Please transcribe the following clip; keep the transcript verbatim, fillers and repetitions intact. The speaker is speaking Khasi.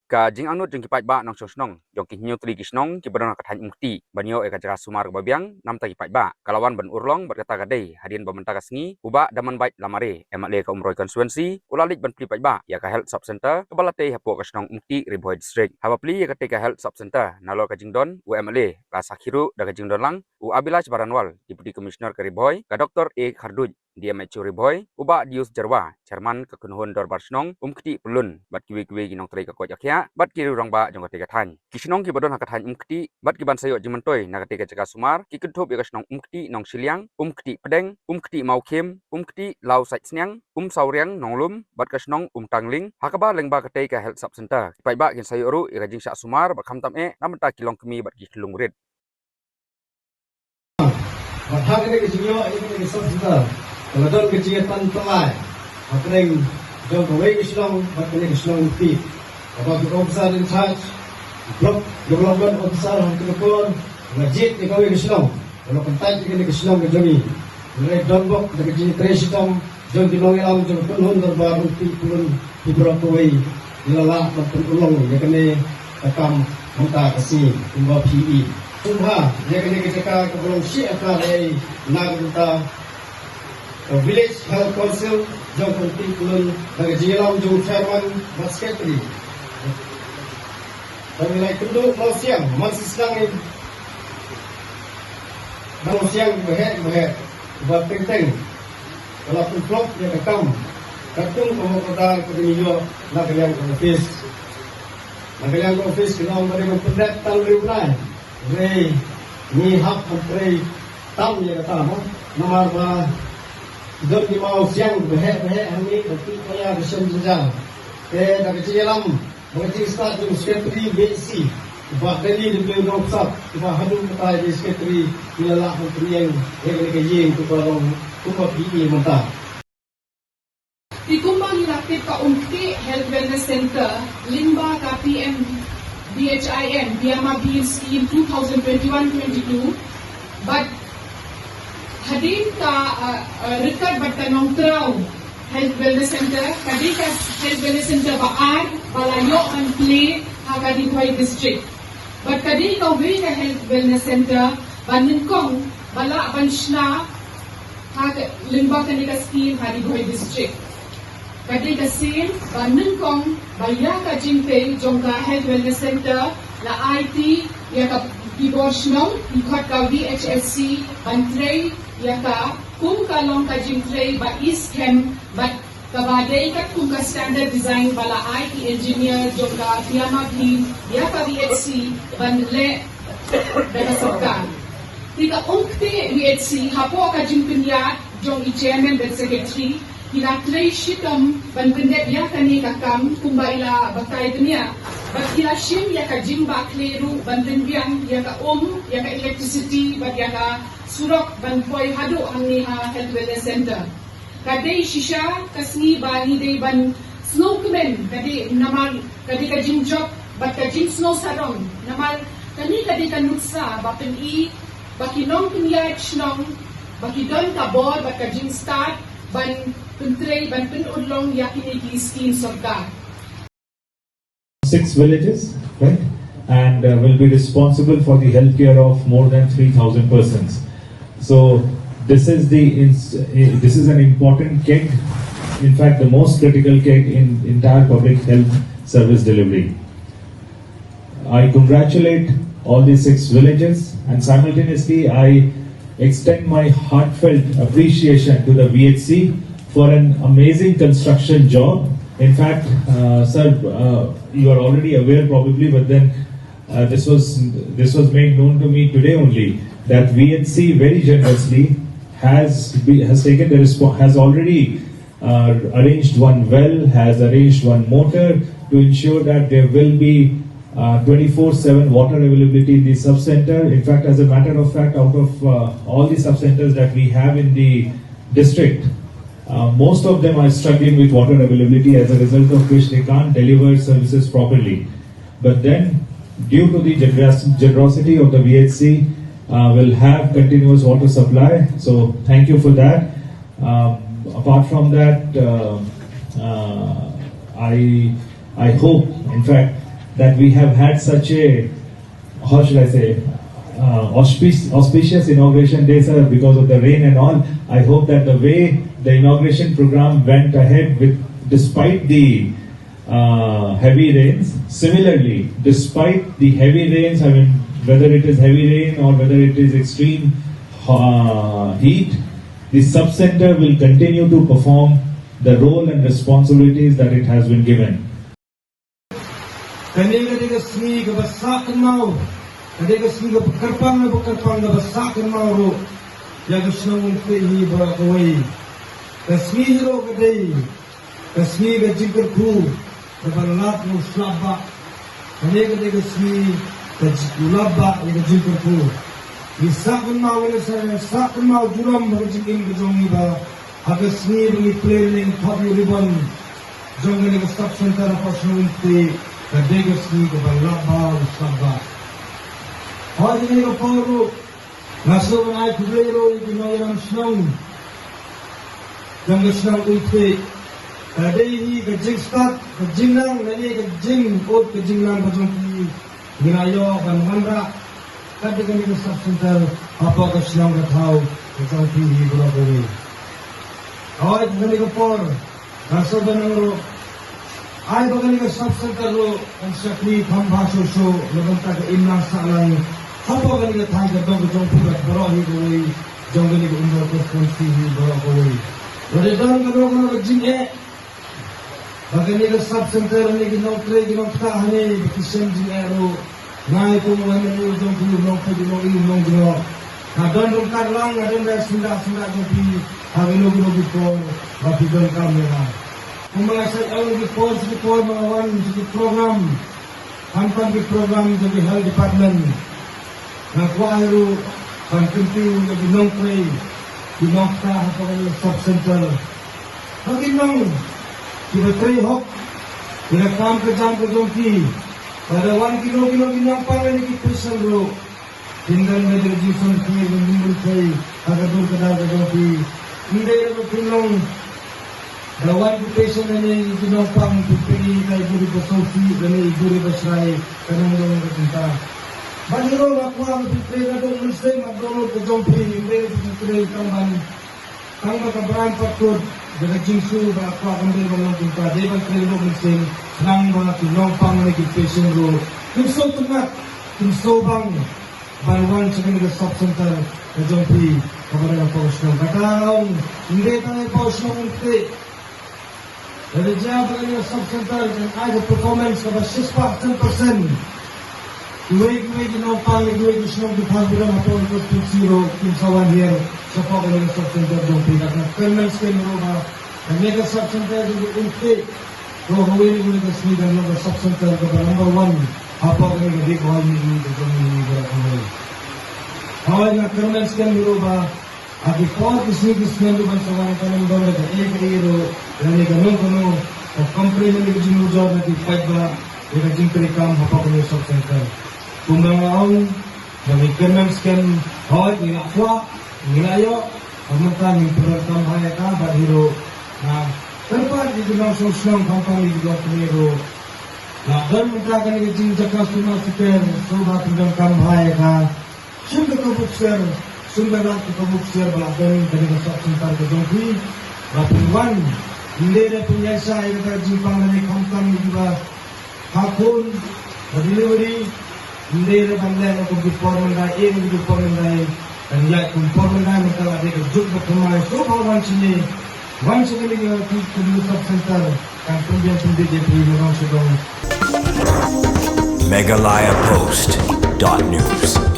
Ka jingangnud jong ki paidbah nongshong shnong jong ki hynñiew tylli ki shnong kiba don ha ka thaiñ Umkti ban ïoh ïa ka jaka sumar kaba biang namar ki paidbah ka la wan ban urlong bad kata ka dei hadien ba mynta ka sngi u Bah Damanbait Lamare, M L A ka Umroi constituency, u la leit ban plie paidbah ïa ka health sub center kaba la tei hapoh ka shnong Umkti, Ri Bhoi District. Haba plie ïa katei ka health sub center, nalor ka jingdon, u M L A la sakhi ruh da ka jingdon lang u Abhilash Baranwal, Deputy Commissioner ka Ri Bhoi, ka Doctor A Kharduit, D M H O Ri Bhoi, u Bah Dius Jyrwa, Chairman ka Kynhun Dorbar Shnong Umkti Pyllun, bad kiwei kiwei ki nongtrei ka koit ka khiah bad ki rangbah jong katei ka thaiñ. Ki shnong kiba don ha ka thaiñ Umkti bad kiban sa ïoh jingmyntoi na katei ka jaka sumar ki kynthup ïa ka shnong Umkti Nongshiliang, Umkti Pdeng, Umkti Mawkhim, Umkti Lawsaitsniang, Umsawriang Nonglum bad ka shnong Umtangling. Ha kaba lyngba katei ka health sub center, ki paidbah kin sa ïoh ruh ïa ka jingshah sumar bad khamtam eh na bynta ki longkmie bad ki khyllung rit. Bad ha kane ka jingïoh ïa kane ka sub center ka la don ka jingïatan tyllai hapdeng jong kawei ka shnong bad kane ka shnong Umkti. Kaba ki officer in charge, block development officer ha kane ka por, la jied ïa kawei ka shnong, la kyntait ïa kane ka shnong ka jong ngi. Hynrei don bok da ka jingtrei shitom jong ki nongïalam jong ka Kynhun Dorbar Umkti Pyllun, ki baroh kawei ngi la lah ban pynurlong ïa kane ka kam mynta ka sngi kumba phi i. Sngewbha ïa kane ka jaka kaba long shi akar ei na ka bynta ka Village Health Council jong ka Umkti Pyllun da ka jingïalam jong u Chairman bad Secretary. Ba ngi la ïakynduh mawsiang man sisnang, i mawsiang ba heh ba heh ba teng teng. Ka la pynphlop ïa ka kam katkum ka work order kaba ngi ïoh na ka liang ka office. Na ka liang ka office ki ong ba dei ban pyndep tang hynriew bnai. Hynrei ngi hap ban trei tam ïa kata mo. Namar ba don ki mawsiang ba heh ba heh hangne ba ki paya ba shem jynjar. Te da ka jingïalam bad ka jingstad jong u Secretary V H C, u Bah Danny W Nongpynsah, uba haduh mynta u dei Secretary, ngi la lah ban pynïeng ïa kane ka ïing kumba long kumba phi i mynta. Te kumba ngi la tip, ka Umkti Health Wellness Center lyngba ka P M V H I M, Pyiaw Mae Bhim Scheme two thousand twenty-one twenty-two, bad hadien ka, uh, uh, ryngkat bad ka Nongtraw Health Wellness Center, ka dei ka Health Wellness Center ba ar ba la ïoh ban plie ha ka Ri Bhoi District. Bad ka dei kawei ka Health Wellness Center ba nyngkong ba lah ban shna ha ka, lyngba kane ka scheme ha Ri Bhoi District. Ka dei ka sien ba nyngkong ba ïa ka jingtei jong ka Health Wellness Center la aiti ïa ka, ki bor shnong, ki khot ka V H S C, ban trei ïa ka kum ka long ka jingtrei ba i skhem bad kaba dei katkum ka standard design ba la ai ki engineer jong ka Pyiaw Mae Bhim ïa ka V H C ban leh da ka sorkar. Te ka Umkti V H C hapoh ka jingpynïaid jong i chairman bad secretary, ki la trei shitom ban pyndep ïa kane ka kam kumba i la batai bniah. Bad ki la shim ïa ka jingbakla ruh ban pynbiang ïa ka um, ïa ka electricity bad ïa ka surok ban poi haduh hangne ha Health Wellness Center. Ka dei shisha ka sngi ba ngi dei ban sngewkmen, ka dei namar ka dei ka jingjop bad ka jingsngew sarong. Namar kane ka dei ka nuksa ba pyni ba ki nongpynïaid shnong ba ki don ka bor bad ka jingstad ban pyntrei ban pynurlong ïa kine ki skim sorkar. Six villages, right? And uh, will be responsible for the healthcare of more than three thousand persons. So this is the ins- eh, this is an important keg. In fact, the most critical keg in entire public health service delivery. I congratulate all these six villages, and simultaneously I extend my heartfelt appreciation to the V H C for an amazing construction job. In fact, uh, sir, uh, you are already aware probably, but then uh, this was this was made known to me today only, that V H C very generously has be, has taken the respo- has already uh, arranged one well, has arranged one motor to ensure that there will be uh, twenty-four seven water availability in the sub-center. In fact, as a matter of fact, out of uh, all the sub-centers that we have in the district, uh, most of them are struggling with water availability, as a result of which they can't deliver services properly. But then, due to the generos- generosity of the V H C, uh, we'll have continuous water supply. So thank you for that. Um, apart from that, uh, uh, I I hope, in fact, that we have had such a, how should I say, uh, auspic- auspicious inauguration day, sir, because of the rain and all. I hope that the way the inauguration program went ahead with, despite the uh, heavy rains, similarly, despite the heavy rains, I mean, whether it is heavy rain or whether it is extreme uh, heat, the sub-center will continue to perform the role and responsibilities that it has been given. Kane ka dei ka sngi kaba sah kynmaw, ka dei ka sngi kaba kyrpang, kaba kyrpang, kaba sah kynmaw ruh ïa ka shnong Umtih hi baroh kawei. Ka sngi hi ruh ka dei ka sngi ka jingkyrkhu kaba lap u slap bah. Kane ka dei ka sngi ka ji- u lap bah ïa ka jingkyrkhu. Ngi sah kynmaw, ngi sah kynmaw junom ha ka jingim ka jong ngi ba ha ka sngi ba ngi plie lynthop ïa u ribbon jong kane ka sub center hapoh shnong Umtih, ka dei ka sngi kaba lap bah u slap bah. Hooid, ha kane ka por ruh nga sngewbha ban ai khublei ruh ïa ki nongïalam shnong jong ka shnong Umtih. Ka dei hi ka jingstad, ka jingnang lane ka jingud ka jingnang ka jong ki. Ngi la ïoh ban wanrah kat da kane ka sub center hapoh ka shnong ka thaw ka jong phi hi baroh kawei. Hooid, ha kane ka por nga sngewbha ban ong ruh, ai ba kane ka sub center ruh kan shakri kham bha shuh shuh na ka bynta ka imlang sahlang hapoh kane ka thaiñ ka dong ka jong phi bad baroh hi kawei jong kane ka Umroi constituency hi baroh kawei. Lada don kano kano ka jingeh ba kane ka sub center ne ki nongtrei ki nongktah hangne ba ki shem jingeh ruh, nga kum u M L A jong phi, u nongpeit, u nong-i, u nongjngoh, nga don ryngkat lang, nga don da syndah syndah jong phi ha kino kino ki por ba phi donkam ïa nga. Kumba nga shait ong, ki por sha ki por ba nga wan sha ki program khamtam ki program jong ki health department, nga kwah hi ruh ban kyntiew ïa ki nongtrei ki nongktah hapoh kane ka sub center ba kin long kiba trei hok ïa ka kam ka jam ka jong ki. Lada wan kino kino ki nongpang lane ki patient ruh, kin don ka jingsngewthuh ban ïa ka jingpyntrei ha ka dur ka dar ka jong ki. Ym dei ruh ba kin long da wan ki patient lane ki nongpang, phi peit ïa i buri ba sngewsih lane i buri ba shrai, ka nang long ka jingbha. Bad hi ruh nga kwah ba phi trei naduh mynsiem haduh lut ka jong phi, ym dei ba phi trei tang ban, tang ba ka bran pat kut da ka jingsngew ba kwah, ym dei ban long kumta. Dei ban trei naduh mynsiem khnang ba ki nongpang lane ki patient ruh kin sngewtynnat, kin sngewbang ban wan sha kane ka sub center ka jong phi kaba dang hapoh shnong. Kata nga ong, ym dei tang hapoh shnong Umtih. Lada jia ba kane ka sub center kan ai ka performance kaba shispah percent, kiwei kiwei ki nongpang, kiwei ki shnong ki thaw ki dong hapoh ka constituency ruh kin sa wan hiar shapoh kane ka sub center jong phi. Kata nga kyrmen skhem ruh ba kane ka sub center jong phi Umtih ruh ha kawei na kawei ka sngi kan long ka sub center kaba number one hapoh kane ka Ri Bhoi Mihngi ka jong ngi baroh kawei. Hooid, nga kyrmen skhem hi ruh ba ha ki por ki sngi ki snem ruh ban sa wan, kan ym don da kaei kaei ruh lane kano kano ka complain lane ka jingnujor na ki paidbah ïa ka jingtrei kam hapoh kane ka sub center. Kumba nga ong, ba ngi kyrmen skhem, hooid, ngi la kwah, ngi la ïoh, ka mynta ngin pyndonkam bha ïa ka. Bad hi ruh nga kyrpad ïa ki nongshong shnong khamtam ïa ki longkmie ruh, la don mynta kane ka jingjaka sumar siter, sngewbha pyndonkam bha ïa ka. Shim da ka buk sher, shim da lad ka buk sher ba la don kane ka sub center ka jong phi, ba phin wan, ym dei da phin ïaishah ïa kata ka jingpang lane khamtam ïa kiba ha khun ba delivery, ym dei da ban leh kum ki por myndai, eh, kum ki por myndai, kan ïaid kum por myndai, mynta la dei ka juk ba thymmai. Sngewbha wan shane, wan sha kane ka, kane ka sub center, kan pynbiang pynbiang ïa phi na nong sha dong. Meghalaya Post dot news.